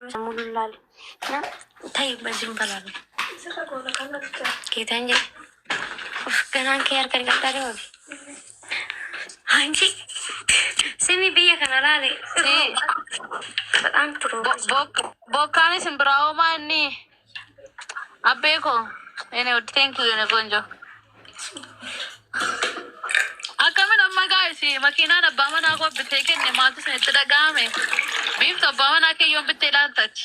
Sammuu laale. Na ta'i baziin balaale. Geetaan jedhe. Of ganaan kee harka dhiqadhaa deema. Hanji simi biyya kana laale. Si Badhaan turu. Bokkaan isin biraa hoomaa inni abbee koo ene thank you ene ቆንጆ. Akkamin amma guys, makiinaan abbaa manaa koo bitee kenne maaltu isinitti dhaga'ame? Biiftu, abbaa manaa kee yoon bittee ilaaltati?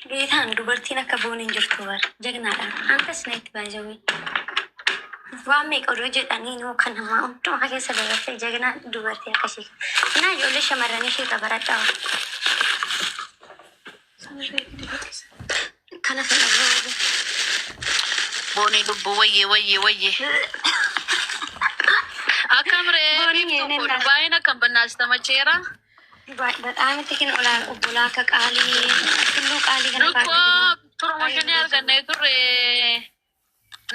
Geetaan, dubartiin akka boon hin jirtu bara. Jagnaadha. Antas na itti baay'ee. Waan meeqa odoo jedhanii nuu kan namaa hundumaa keessa dabartee jagnaa dubartii akkasii. Naa ijoollee shamarranii ishee irra baradhaa. Kana sana booda. Boonii lubbuu, wayyee wayyee wayyee. Akkam ree? Boonii Biiftuu koo. yennaa. Dubaayin akkam bannaasita macheera? Badhaamitti kin olaan obbolaa akka qaalii tulluu qaalii kana Nukkoo baatee jiru. Promotion argannee turre,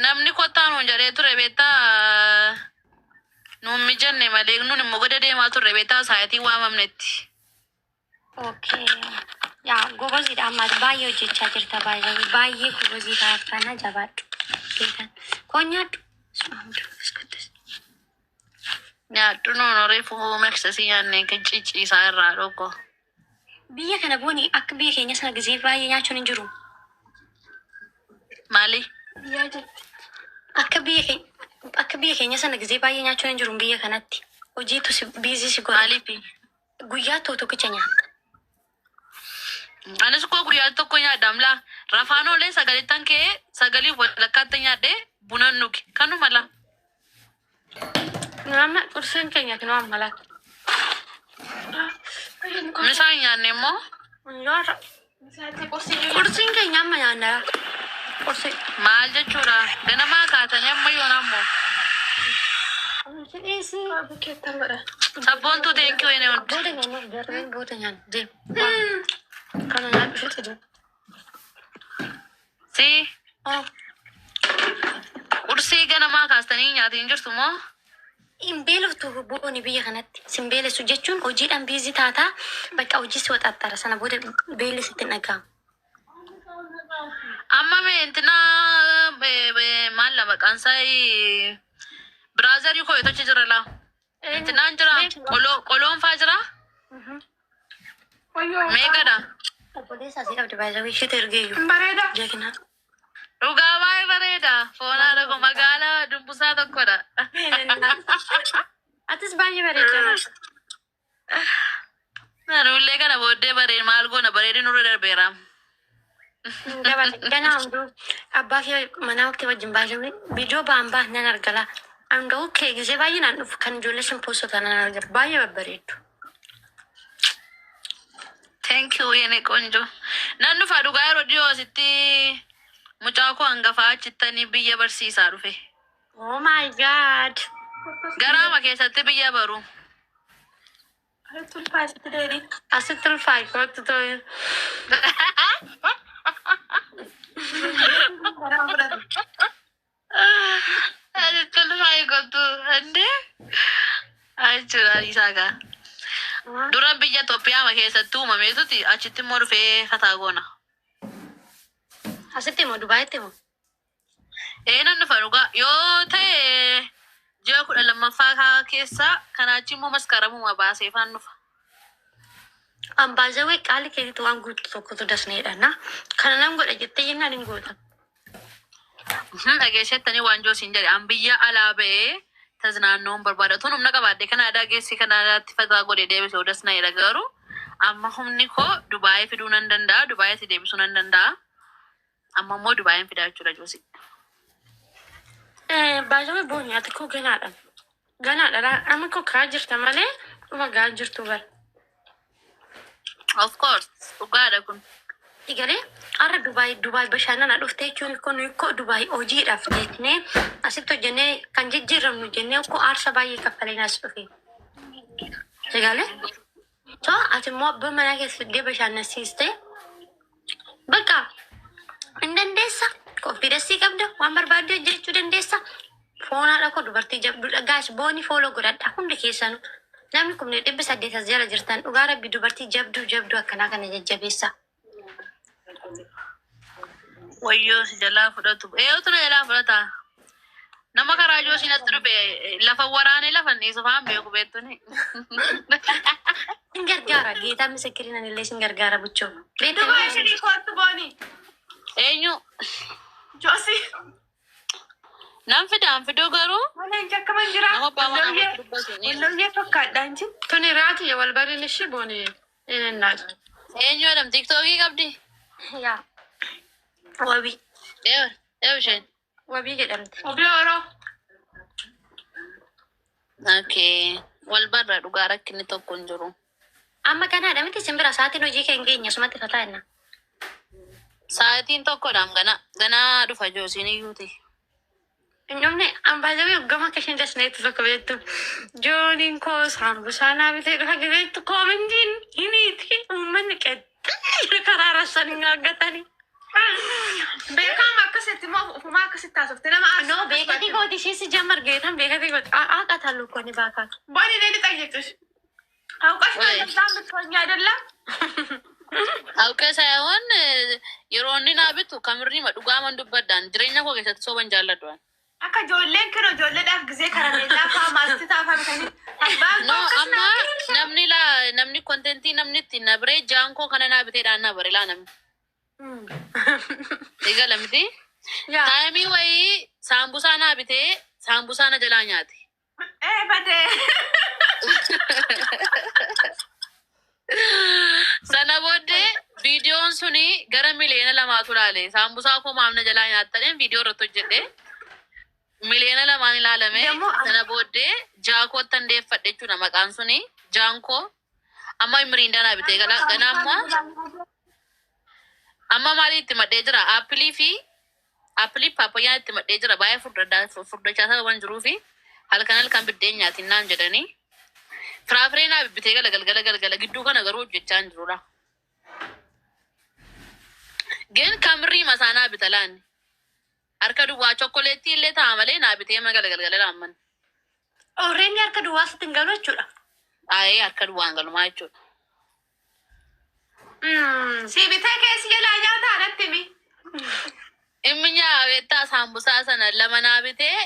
namni kottaa nuun jedhee ture beektaa, nuun mijanne malee, nuun immoo goda deemaa turre beektaa, saayitii waamamnetti. Okay. Yaa goboziidha, ammaas baay'ee hojjechaa jirta, baay'ee baay'ee gobozii ta'a jabaadhu. Geetaan koo nyaadhu. Nyaadhu, nuun reefu meeksisii nyaannee kan cicciisaa irraa dhokko. Biyya kana booni akka biyya keenya sana gisee baay'ee nyaachuun hin jiru. Maali? Akka biyya keenya sana gisee baay'ee nyaachuun hin jiru biyya kanatti. Hojiitu si busy si godha. Maaliifi? Guyyaa tokko tokkicha nyaatta. Anis koo guyyaa tokko nyaadhaam laa. Rafaan oolee sagalittan kee sagalii walakkaatti nyaadhee bunan dhuge. Kanuma laa. Amma qursiin keenya kinoo amma laata. Misaan nyaanne immoo. Nyaata. Qursiin keenya amma nyaannara. Qursii. Maal jechuudha? Ganamaa kaatanii amma yoona ammoo. Dhiisii. Sabboontuu, thank you ene hundi. Booda nyaanna, jarreen booda nyaanna. Deem. Kana nyaadhu, fixe deem. Si Oh. qursii ganamaa kaastanii nyaatiin jirtu moo? Hin beeloftu booni biyya kanatti. Sin beelessu jechuun hojiidhaan busy taataa, bakka hojii si waxaxxara, sana booda beelli sitti hin dhaga'amu. Amma mee intinaa maal la maqaan isaa, brother koo tochi jira laa. Intinaan jira, qoloon faa jira. Meeqadha? Obboleessa asii qabdi, baay'ee isheetu ergeeyyu. Bareeda. Jagna. Dhugaa baay'ee bareeda. Foonaa tokko magaalaa dumbusaa tokkodha. Atis baay'ee bareeda. Nullee kana booddee bareen maal goona, bareedin nurra darbeera. Dabale ganaa hunduu abbaa fi manaa waqtii wajjin baay'ee viidiyoo ba'an ba'an nan argala. Anda'u kee gisee baay'ee naan dhufu, kan ijoollee sun poostota nan argala, baay'ee babbareeddu. Thank you የኔ ቆንጆ. Nan dhufa dhugaa, yeroo dhiyoo asitti mucaa koo hangafaa achittanii biyya barsiisaa dhufe. Oh my God. Garaama keessatti biyya baru. Asitti ulfaayi kootu ta'e. Asitti ulfaayi kootu indee jechuudha isaa gaa. Dura biyya Itoophiyaa keessatti uumameetuti, achitti immoo dhufee fataa goona. Asitti moo Dubaayitti moo? Ee, nan dhufa dhugaa, yoo ta'e ji'a 12ffaa keessa, kanaachi immoo maskaramuma baasee faan dhufa. Ambaazawee qaali keetitti waan guutu tokkotu dasneedha na. Kana nan godha jettee jennaan hin goota. Dhageessettanii waan siin jedhe, an biyya alaa ba'ee taznaannoon barbaada. Tun humna qabaadde kan aadaa geessi kan aadaatti fataa godhee deebisee dasneedha, garuu amma humni koo Dubaayii fiduu nan danda'a, Dubaayitti deebisuu nan danda'a. Amma immoo Dubaayin fidaa jechuudha Joosi. Baay'ee booni, ati koo ganaadha. Ganaadha. Amma koo kaa jirta malee dhuma gaa jirtu bara. Of course, dhugaadha kun. Egalee har'a Dubaay bashannana dhufte jechuun kun koo Dubaay hojiidhaaf jennee asitti hojjennee kan jijjiiramnu jennee koo aarsa baay'ee kaffaleen as dhufe. Egalee so ati immoo abbaa manaa keessa fiddee bashannansiiste, bakka hin dandeessa, confidence qabda, waan barbaadde hojjechuu dandeessa. Foonaadha koo, dubartii jabduudha. Guys, booni follow godhadha hundi keessanuu. Namni 800,000 as jala jirtan, dhugaa rabbi, dubartii jabduu jabduu akkanaa kana jajjabeessa. Wayyoo si jalaa fudhatu. Eeyyatu na jalaa fudhata. Nama karaa joosii natti dhufe lafa waraanee lafa inni sofaan beeku beektuni. Sin gargaara. Geetaa misikiriin illee sin gargaara buchoo. Dubai shiri kootu booni. Eenyu Joosii. nan fidaan fiduu garuu Malee akkama jira. nama abbaa manaa kootti dubbatu. Walloyyee fakkaadhaan jira. Tuni raati wal bariin ishii booni inni Eenyu jedham tiktookii qabdi? Yaa. Wabii. Eewa eewa isheen. Wabii jedhamti. Obii oroo. Okay. Wal barra dhugaa rakkinni tokko hin jiru. Amma kanaadha miti simbira sa'aatiin hojii kee hin geenye asumatti fataa jenna. Sa'aatiin tokkodhaam gana ganaa dhufa joosiin iyyuuti. Inni ambaajawii gama akka isheen dasneetti tokko beektu. Jooniin koo saambusaa naa bitee dhufa gizeettu koomintiin hiniiti uummanni qexxee karaa rassanii argatanii. Beekaama akkasitti moo ofumaa akkasitti haasofte nama No, beekatii kooti ishee si jammar geetan beekatii kooti. Aqataan lukkoonni baakaa. Booni እኔ ልጠይቅሽ አውቀሽ ነው ወይ. እንደዛ የምትሆኝ አይደለም? Hawqee saayawwan yeroo inni naa bitu kamirri dhugaaman dubbadhaan jireenya koo keessatti sooban jaalladhu. Akka ijoolleen kun ijoolleedhaaf gisee karameellaa fa'aa maastitaa fa'aa bitanii abbaan No, koo akkas amma naa kenna. namni laa namni kontentii namni ittiin na biree jaan koo kana naa biteedhaan na bare laa namni. Eegala miti. Yaa. Taayimii wayii saambusaa naa bitee saambusaa na jalaa nyaate. Ee badee. Sana booddee viidiyoon suni gara 2 miliyoona laale. Saambusaa koo maaf na jalaa nyaattaniin viidiyoo irratti hojjedhe. 2 miliyoona ilaalame. Demmoo Sana booddee jaakootti handeeffadhe jechuudha maqaan suni. Jaankoo. Amma miriindaa naa bitee gala. Gana amma amma maali itti madhee jira? Aappilii fi aappilii paappayyaan itti madhee jira. Baay'ee furdachaa sababa jiruu fi halkan halkan biddeen nyaatiin jedhanii. Firaafiree naa bibbitee gala galgala galgala gidduu kana garuu hojjechaa hin jirudha. Gin kamirrii masaa naa bita laanni. Harka duwwaa chokkoleettii illee ta'a malee naa bitee magala galgala laamman. Orreenni harka duwwaa sitti hin galu jechuudha. Ayee harka duwwaan galumaa jechuudha. Si bitee keessi jalaa nyaataa natti himi. Inni nyaa beektaa saambusaa sana lama naa bitee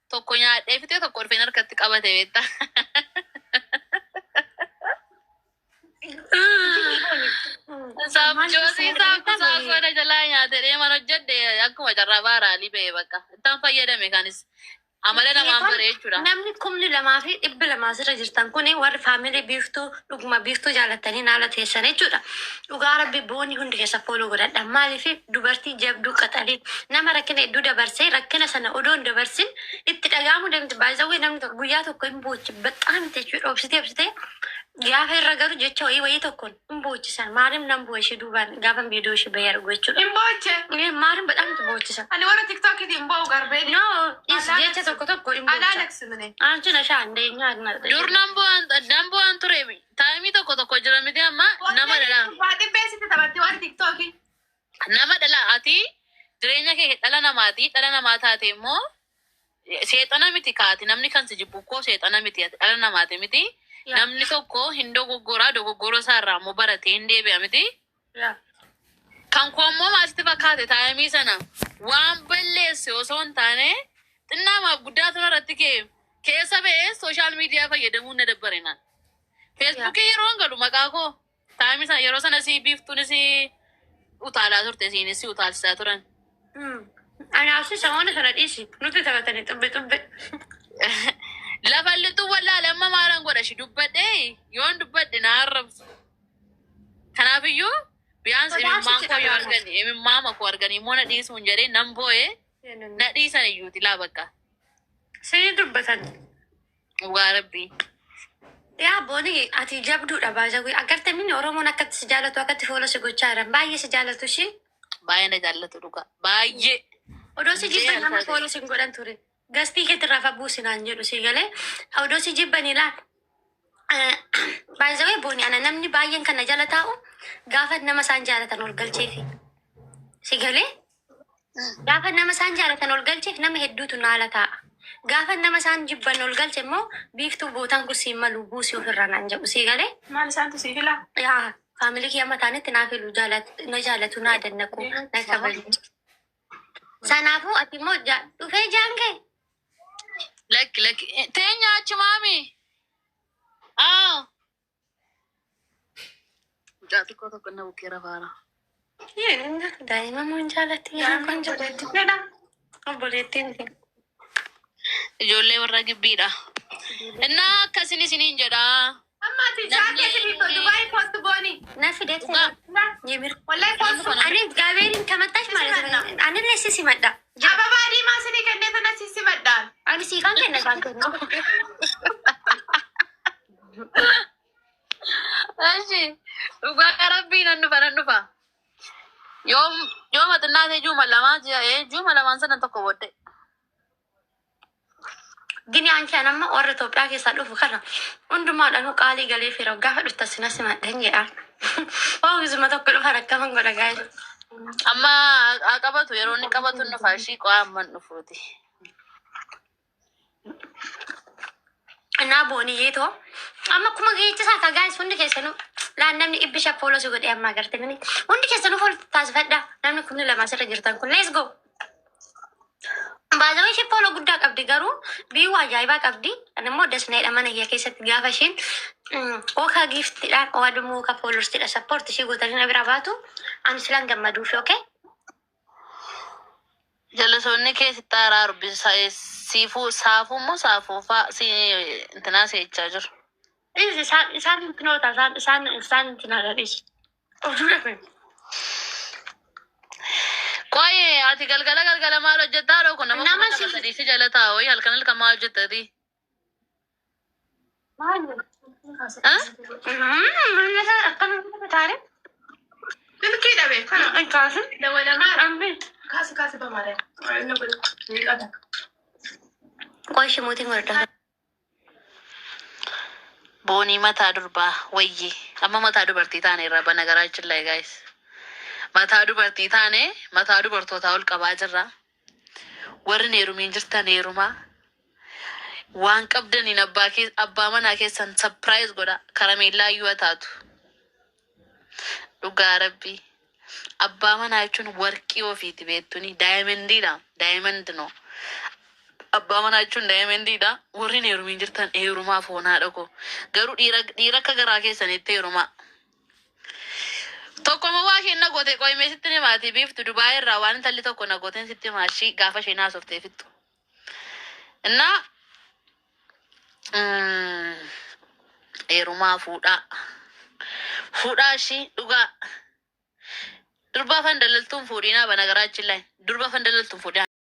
tokko nyaadhee fitee tokko dhufeen harkatti qabate beektaa. Saamjoosii saambusaa sana jalaa nyaate deeman hojjedhe akkuma carraa baaraalii ba'e bakka. Ittaan fayyadame kanis amala namaan bare jechuudha. Namni 2,200 asirra jirtan kun warri family biiftuu dhuguma biiftuu jaalattanii naala teessan jechuudha. Dhugaa rabbi boonii hundi keessa follow godhadha. Maaliif dubartii jabduu qaxalee nama rakkina hedduu dabarsee rakkina sana odoo hin dabarsin itti dhaga'amuu deemti. Baay'ee namni tokko guyyaa tokko hin boochi baxaam jechuudha. Obsitee obsitee gaafa irra garu jecha wayii wayii tokkoon hin boochisan. Maaliif nan bu'e ishee duubaan gaafa viidiyoo ishee bahee argu jechuudha. Hin booche. Maaliif baxaam boochisan? Ani warra tiktookiitiin hin boo'u garbee. No, jecha tokko tokko hin boochan. Alaalaqsimne. አንቺ ነሽ አንደኛ Dur nan bu'aan ture taayimii tokko tokko jira miti amma nama dhala. Baaxii beeksite taphatti warri tiktookii. Nama dhala ati jireenya kee dhala namaati dhala namaa taate immoo seexana miti kaati namni kan si jibbu koo seexana miti ati dhala namaati miti. Namni tokko hin dogoggoraa dogoggora isaarraa immoo baratee hin deebi'a miti. Kan koo immoo maasitti fakkaate taayimii sana waan balleesse osoo hin taane xinnaamaaf guddaa tun irratti kee keessa ba'ee social media fayyadamuun na dabbare naan. Feesbuukii yeroo hin galu maqaa koo taayimii sana yeroo sana si biiftuunis utaalaa turte siinis si utaalchisaa turan. Anaafsi samoona sana dhiisi nuti taphatanii xubbe xubbe. Lafa lixuu wallaale amma maalan godha shi dubbadhee yoon dubbadhe na arrabsu. Kanaafiyyuu biyyaans imimmaan koo yoo argani imimmaama koo arganii immoo na dhiisuun jedhee nan boo'ee na dhiisan iyyuuti laa bakka. Sini dubbatan. Dhugaa rabbii. Yaa booni ati jabduudha baay'ee agartee minni Oromoon akkatti si jaalatu akkatti fuula si gochaa jiran baay'ee si jaalatu ishee Baay'ee na jaallatu dhugaa. Baay'ee. Odoo si jibban nama follow si godhan ture. Gastii keetti irraa buusi naan jedhu si galee odoo si jibban ilaal. Baay'ee booni ana namni baay'een kana jala taa'u gaafa nama isaan jaalatan ol galcheefi. Si galee gaafa nama isaan jaalatan ol galcheef nama hedduutu naala taa'a. Gaafa nama isaan jibban ol galche immoo biiftuu bootaan kun siin malu buusii ofirraa naan jedhu si galee. Maal isaantu sii filaa? Yaa family kiyya mataanitti naa filu na jaalatu na adannaqu na kabaju. Sanaafuu ati immoo dhufee jaan kee. Lakki lakki teenya achi maami. Aa. Mucaa xiqqoo tokko na bukkee rafaara. Daa'ima moo hin jaalatti yaa kan jedhu. Obboleettiin kee. Ijoollee warra gibbiidha. Innaa akkasin isiniin jedhaa. Amma ati jaakee isinii Dubaay kootu booni. Na fideet. Yemir. Wallahi kootu. Ani gabeeriin ከመጣች ማለት ነው። Ani ለሲ ሲመጣ Ababaa diimaa isinii kennee tana si simadhaan. Ani sii kan kenne kan kennu. Ashi dhugaa rabbii nan dhufa nan dhufa. Yoom yooma xinnaatee juuma lamaa ji'a juuma lamaan sana tokko booddee. Gini አንቺ amma warra Itoophiyaa keessaa dhufu kana hundumaadhaan qaalii galee fira gaafa dhufta sina simadhan jedha. Oomishuma tokko dhufan akkaman godha gaa'ela. Amma haa qabatu yeroo inni qabatu hin dhufa ishii qo'aa amman dhufuuti. እና booniyyee too amma akkuma geechisaa ka gaa'is hundi keessanuu laan namni dhibbi shan follow si godhee amma agartanii hundi keessanuu follow taasifadha namni 2000 asirra jirtan kun, let's go. Baazawaa ishee follow guddaa qabdi garuu biyyuu ajaa'ibaa qabdi. Ani immoo dasneedha mana kiyya keessatti gaafa isheen ookaa giftiidhaan oadumuu ka followersiidha support ishee gootanii na bira baatu ani silaan gammaduufi, okay. Jalasoonni keessatti araaru siifuu saafuu immoo saafuu faa si intinaa seechaa jiru. Isaan isaan intinoota isaan isaan isaan intinaadha dhiisi. Oduu dhabe. Qo'ee ati galgala galgala maal hojjettaa dhoo kun nama Nama 2003 si jala taa'u halkan halkan maal hojjettati? Maal? Akkana taare. Silkii dhabe kana. Kaasin. Dawwalamaa. Ambi. Kaasi kaasi bamaadha. Qoy shimuutiin godhadha. Boonii mataa durbaa wayyi amma mataa dubartii taane irraa bana garaa jilla guys. Mataa dubartii taane mataa dubartootaa ol qabaa jirra. Warri heerumiin jirtan heerumaa. Waan qabdaniin abbaa manaa keessan surprise godha. Karameellaa iyyuu haa taatu. Dhugaa rabbii. Abbaa manaa jechuun warqii ofiiti beektuni. Diamondiidha. Diamond no. Abbaa manaa jechuun diamondiidha. Warri heerumiin jirtan heerumaa foonaa dhaqo. Garuu dhiira akka garaa keessanitti heerumaa. Tokkoma waa isheen na goote qo'imee sitti himaati biiftu Dubaay irraa waan intalli tokko na gooteen sitti himaashii gaafa isheen haasoftee fixxu. Innaa heerumaa fuudhaa. Fuudhaa ishii dhugaa. Durba afaan dalaltuun fuudhinaa bana garaa achi. Durba afaan dalaltuun fuudhinaa.